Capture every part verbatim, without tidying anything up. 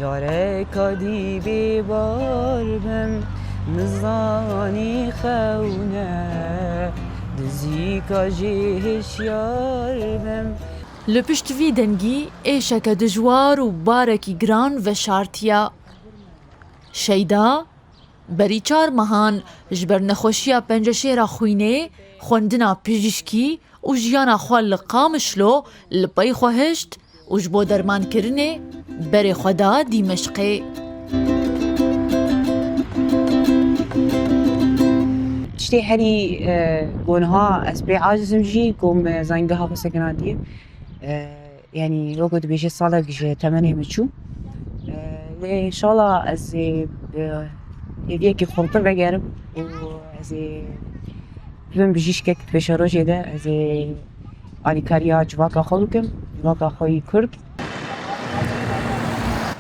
Careka dî bêbar bim, nizanî xewne, dizîka jê hişyar bim. Li pişt vî dengî êşeke dijwar û barekî giran veşartiya. Şeyda, berî çar mehan ji ber nexweşiya penceşêra xwînê, xwendina pijîşkî û jiyana xwe li Qamişlo li pey xwe hişt û ji bo dermankirinê berê xwe da Dîmeşqê. Tiştê herî, e, ku niha ez pê aciz im jî, ku me zanîngeha xwe sekinandiye. E, yanî wekî dibêje salek ji temenê min çû. E, lê înşallah ez ê, e, hêviyekî xurtir vegerim û ez ê bibim bijîşkek di pêşerojê de, ez ê alîkariya civaka xwe bikim, civaka xwe yî Kurd.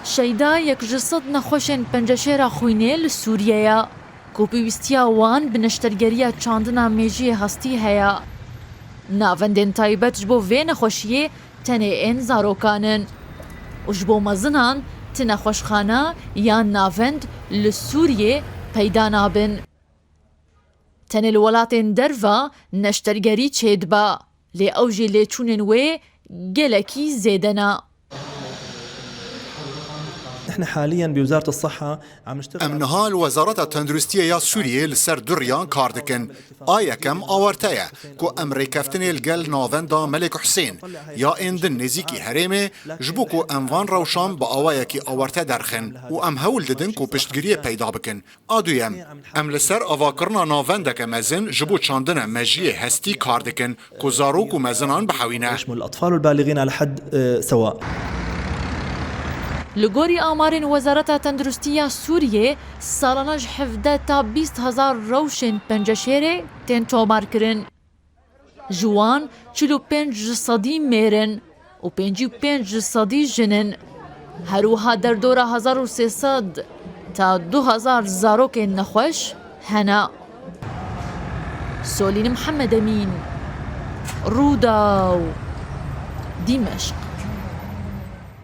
Şeyda yek ji sed nexweşên penceşêra xwînê li Sûriye ye, ku pêwîstiya wan bi neştergeriya çandina mêjiyê hestî heye. Navendên taybet ji bo vê nexweşiyê tenê ên zarokan in û ji bo mezinan ti nexweşxane yan navend li Sûriyê peyda nabin. Tenê li welatên derve neştergerî çêdibe, lê ew jî lêçûnên wê gelekî zêde ne. نحن حاليًا بوزارة الصحة عم نشتغل Em niha li Wezareta Tenduristiyê ya Sûriyê li ser du riyan kar dikin. A yekem awarte ye ku em rêkeftinê li gel navenda Melek Husên ya ên din nêzîkî herêmê, ji bo ku em van rewşan bi awayekî awarte derxin û em hewl didin ku piştgiriyê peyda bikin. A duyem, em li ser avakirina navendeke mezin ji bo çandina mejiyê hestî kar dikin ku zarok û mezinan bihewîne. يشمل الأطفال والبالغين على حد، آه، سواء. Li gorî amarên Wezareta Tenduristiya Sûriyê, salane ji hevdeh ta bîst hezar rewşên penceşêrê tên tomarkirin. Ji wan çil û pênc ji sedî mêr in û pêncî û pênc ji sedî jin in. Her wiha derdora hezar û sê sed ta du hezar zarokên nexweş hene. Solîn Mihemed Emîn, Rûdaw, Dîmeşq.